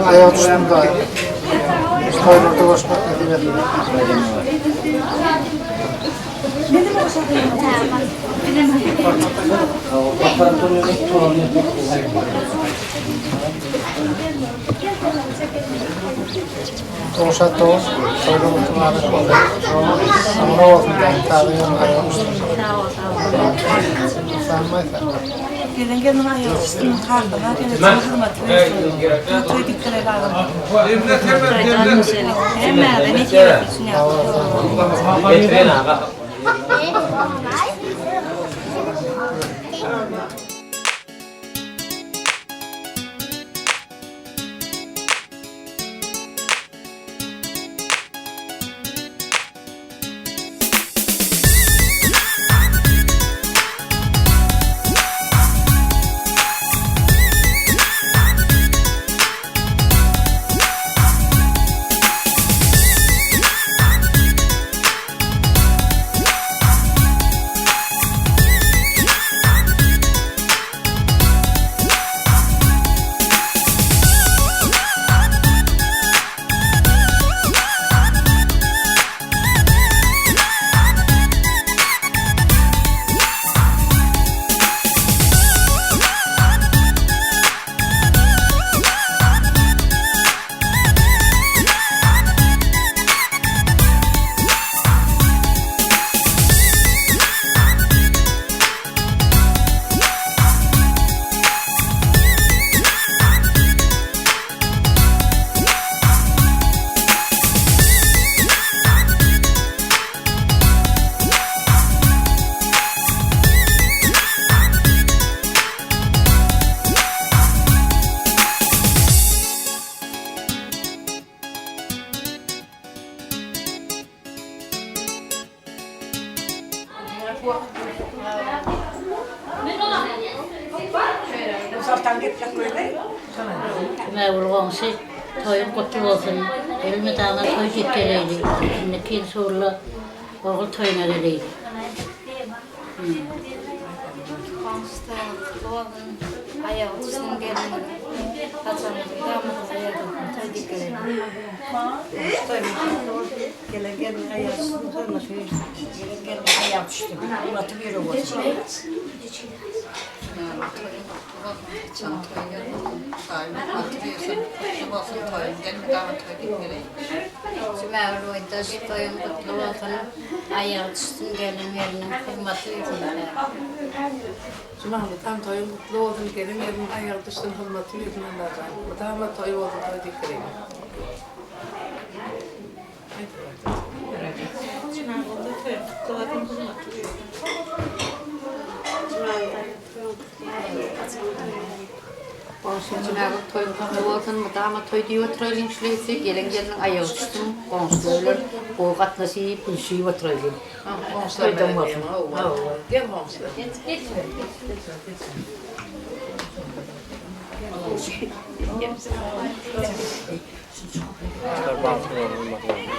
Aýagy düşdüm daýy. Toýlarda goşmak nesip etsin. Dogşat dost, toýlar mübarek bolsun. Soňra bolsun daýy, täze ýylyň aýagy düşsün. Sagmaýsa. Gelen gelniň aýagy düşsün, kakama gelejek hyzmaty bersin. Toý dikdireli agam. Hemmäňize nesip etsin. Mägül goňşy, toýuň gutly bolsun! Elmydama toý diýip geleýli. Indiki ýyl şugulla ogul toýuna geleýli. Goňşy toýuň gutly bolsun! Aýagy düşsün gelniň, haçanymyzy damadymyzy ýaýdasyn, toý diýip geleýli. Goňşy toýuň gutly bolsun! Gelen gelniň aýagy düşsün, hormaty bersin. Gelen gelniň aýagy düşsün, hormaty biri bolsun. Jumagül oýdaş toýuň gutly bolsun aýagy düşsün gelin gelniň hyzmaty bersin. Jumagül tam toýuň gutly bolsun gelin gelniň aýagy düşsün hyzmaty bersin Allajan mydama toý bolsun toý diýip geleýin. Jumagülde toýuň gutly bolsun hyzmaty bersin. Goňşy toýuň gutly bolsun, mydama toý diýip oturaýlyň şuleýsi, gelen gelniň aýagy düşsün, goňşular bilen gowy gatnaşyp, gülşüp oturaýlyň. Toýdan bolsun. Gel goňşular.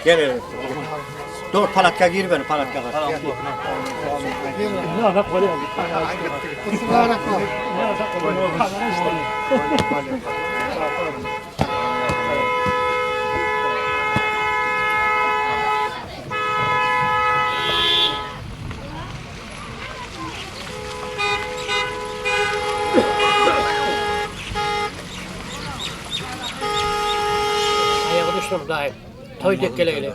Gel. Dur palatka gir beni palatka. Mübarek olsun. Aýagy düşsün Hudaýym. Toý dek geleýli.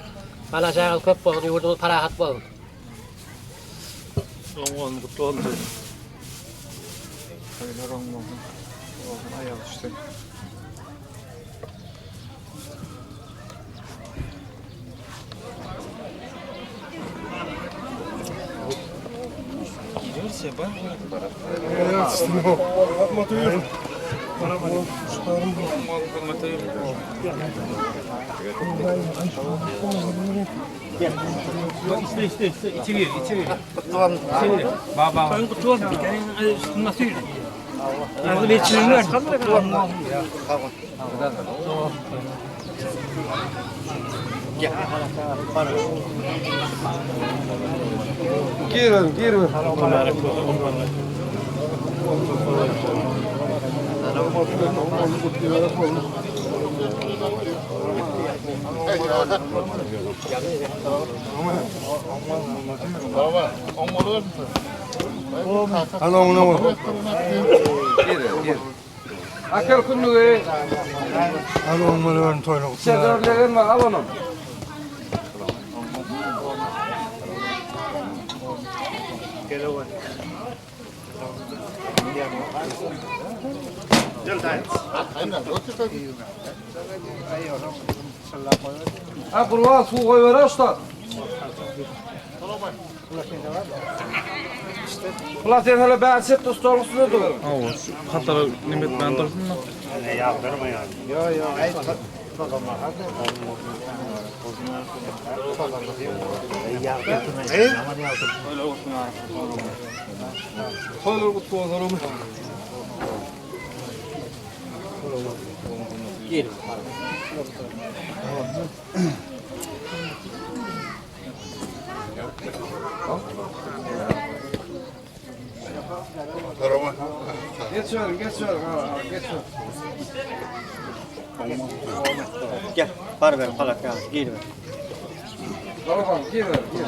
Bala çagaňyz köp bolsun, ýurduňyz parahat bolsun. Oň bolsun, gutly bolsun. Toýlar oň bolsun. Bolsun, aýagy düşsün. Gel. Gir gir. Hadi onu vur. Gir gir. Akıl kunluğu. Hadi onları verin toyunu. Sedörlerin var al onu. Ha kurban su koy ver usta. Ulan sen hele ben set usta olsun dur. Hatara nimet ben dursun da. Yo yo. Toylar kutlu olsun. Geç verin, geç verin. Ha, ha, geç verin. Gel. Bar ver palatka. Gir ver. Tamam, gir ver, gir.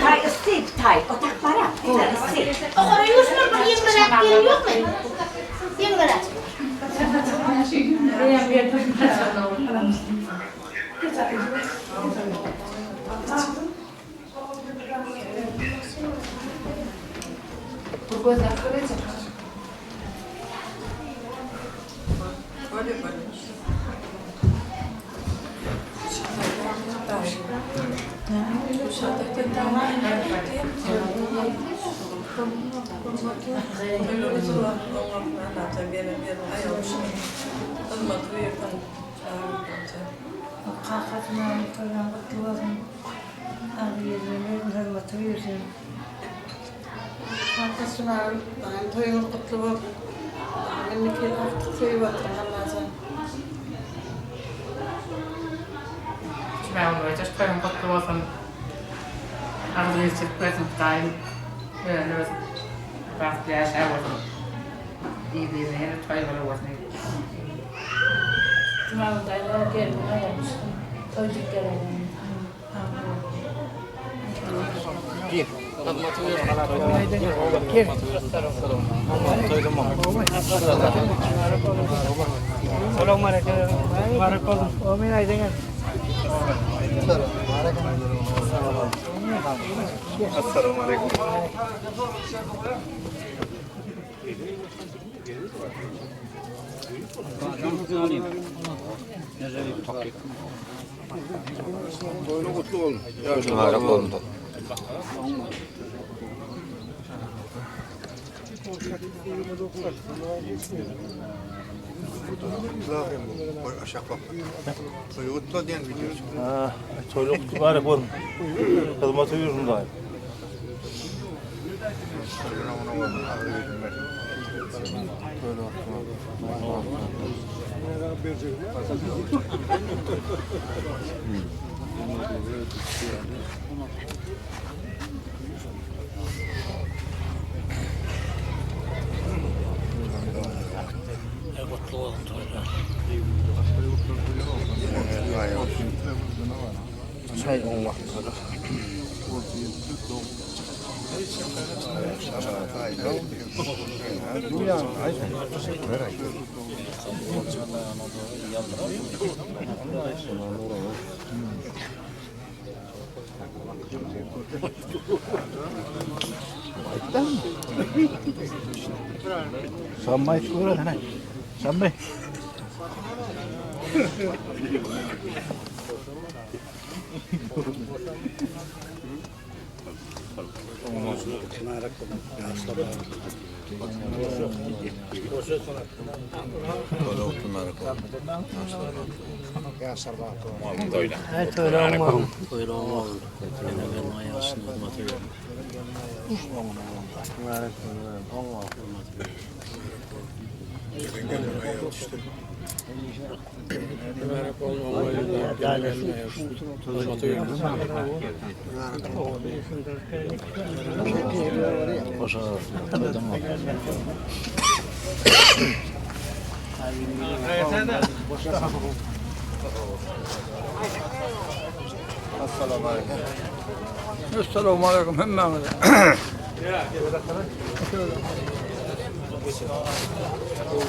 Tay ısıt tay. Otak para. Isıt. Kakasına toylan kutlu olsun. Ağzı hürmeti versin. Kakasına toyun kutlu olsun. Memleket artık söýüp oturan Allah'tan. Toýuň gutly bolsun. Arzuw etjek bersin Hudaýym. Özüne öz bagtly ýaşa bolsun. Diýdi, ýene toý bola bolsun. Cuma'da gelin aýamıştım. Toý dikkerelim. Amin aydın. Assalamu alaikum. Toýlar mübarek olsun. Hyzmaty buyursun daýy. Gutly bolsun toýlar. Çay on wagtda. Sammay çıkıyor ne? Sammay. Esselamu aleyküm hemmäňize.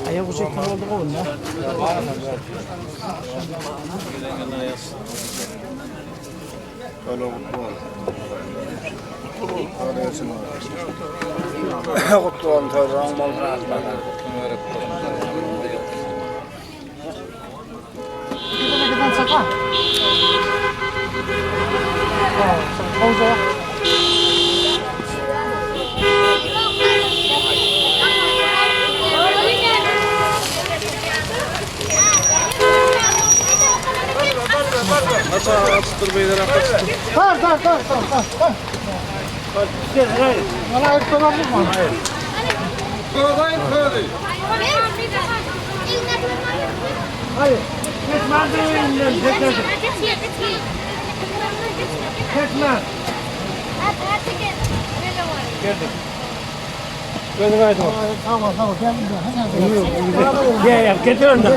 Ayak uçaktan oldu mu bunda? Kutlu olsun toýlaryň bolsun. Dur dur dur dur dur. Bana ayıp mı? Hayır. Kesme. Gözün aydın olsun. Tamam tamam gel. Gel gel getir onu da.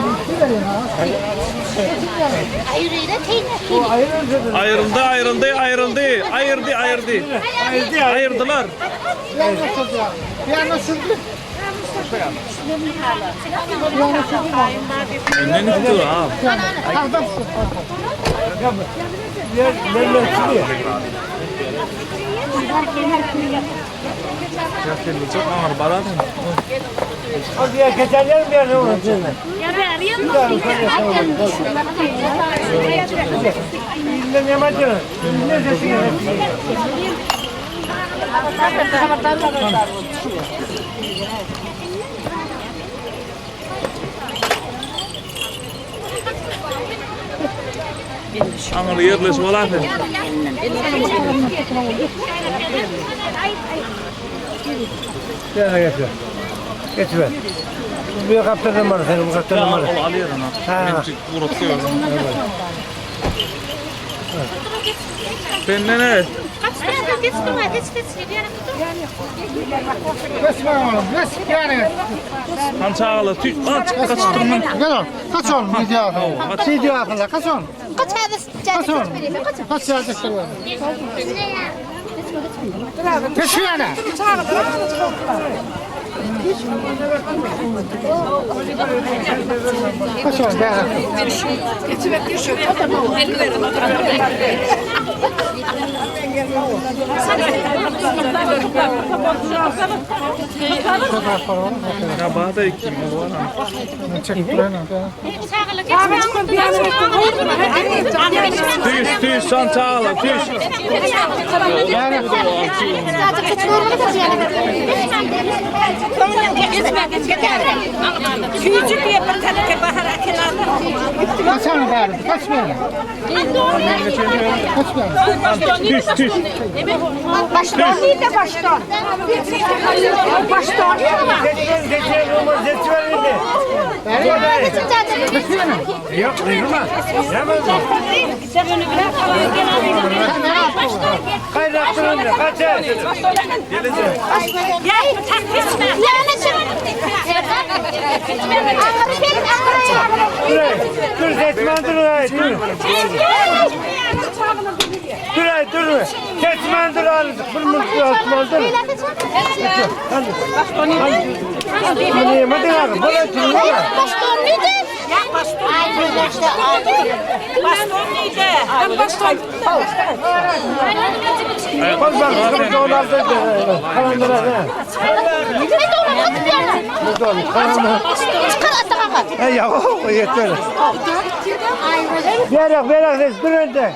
Ayrıldı, ayrıldı, ayrıldı. Ayırdı, ayırdı. Ayırdı, Ayırdılar. Bir yana sürdü. Bir yana sürdü. Önden istiyor ha. Adam sürdü. Çok ağır baran. Hadi ya geçerler mi yerine onu? Ne ne maçı? Ne sesi? Aňyr yerleş bolar. Gel getir. Getir. Bu kaptan var senin bu kaptan var. Ol alıyor ana. Ha. Uğratıyor. Ben ne? Kesme oğlum. Kes yani. Han çağla tüy kaç kaç durma. Gel oğlum. Kaç oğlum video akıllı. Video akıllı. Kaç oğlum. Kaç oğlum. Kaç saat Geç şu yana. Kaç oğlum gel. Ya bana da kim o var. Çek buraya. Tüy tüy san çağla tüy. Küçük bir teneke bahar akilandı. Kaç bari? Kaç bari? Kaç bari? Tüş tüş. Baştan değil de baştan. Baştan değil ama. Yok, kıyma. Yemez mi? Kaynattırın da, kaç Dur, dur seçmen dur, ay, dur. Dur ay, dur. Seçmen dur, al. Bir mutlu atman dur. Hadi. Hadi abi, bana dur. Bak bak, dur dolar da. Kalandıra ha. Hey ya, oh, yeter. Berak, berak, dur önde.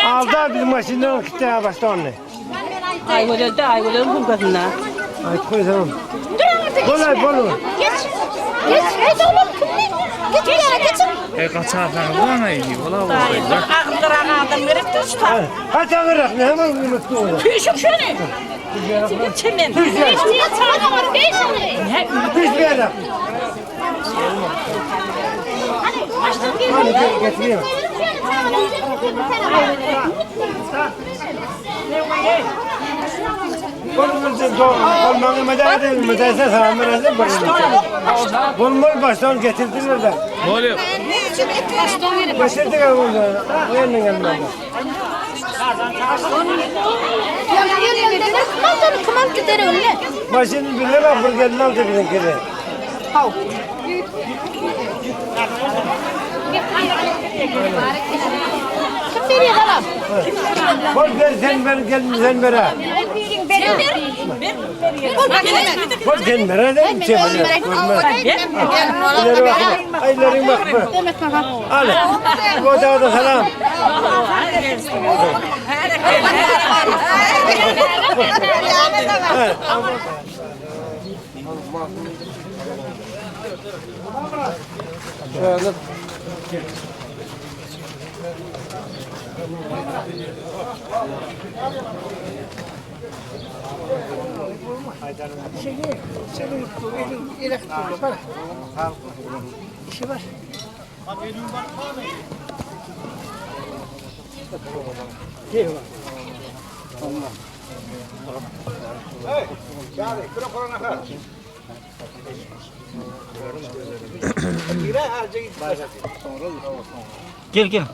Aldı bizim maşından gitti başta onu. Aygül'de Aygül'ün kumkasında. Ay koy tamam. Kolay bolu. Geç. Geç. Hey oğlum kimli? Geç bir yere geçin. E kaçarsan bana iyi. Ola ola. Ağırdıran adam verip de tutar. Kaç ağırlık ne hemen unuttum. Tüşük şöyle. Çemen. Düz bir yere. Hadi gel getireyim. Bulmur baştan getirdiler de. Ne oluyor? Getirdik abi burada. O yerine gelmedi. Başını bilemem bir gelin aldı bizimkini. Kim veriyor balam? Bol ver sen ver gelin sen ver. ha. Bol sen ver hadi. Şey böyle. İleri bak. Ellerin bak. Al. Bu da da selam. Gel gel.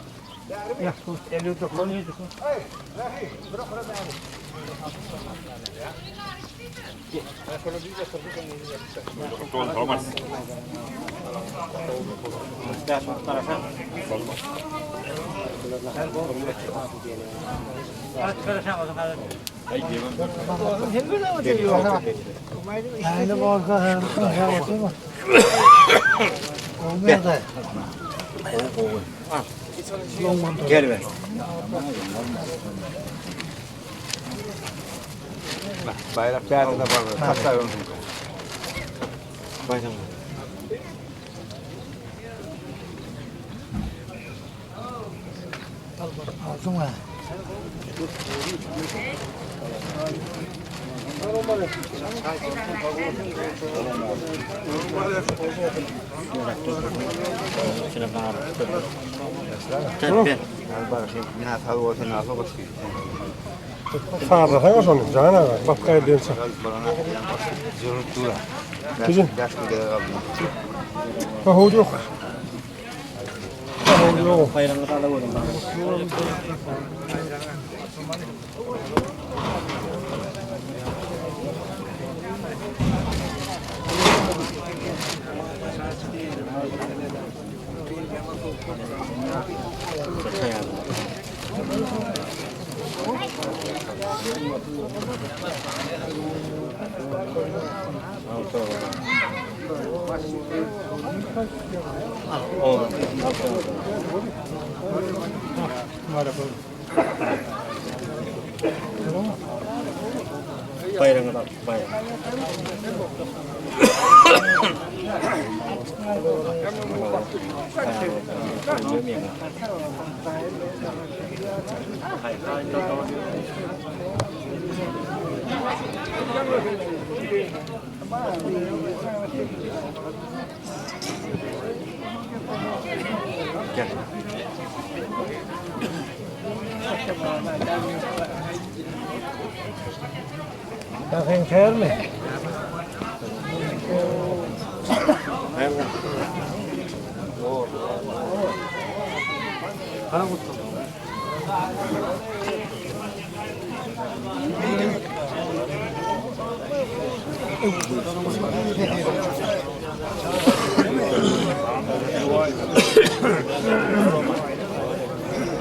Gel ver. Bayrak nerede var? Kaç ay oldu? Bayram. Sağda sen onu can abi. Bak kaybediyorsun. Güzel. Ha hoca yok. Ha hoca yok. Bayramda da alalım. Bayramda da bayram. Gel. Sen kermi?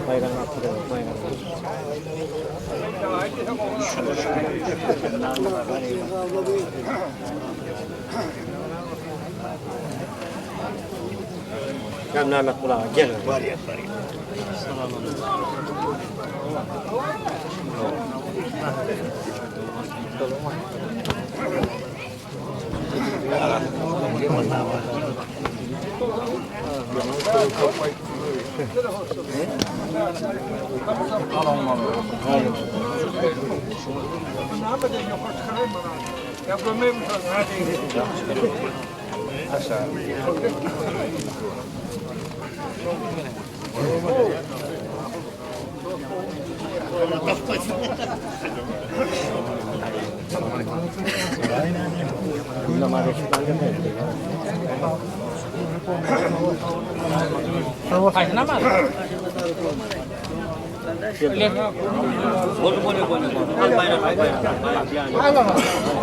Bayram atırıyor, bayram. Gel Mehmet kulağa gel. Var ya, var ya. Bol bol bol bol. Al bayrak al bayrak. Bayrak yani.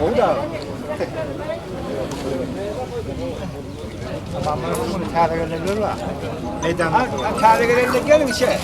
Bol. Çare gelende gelin işe.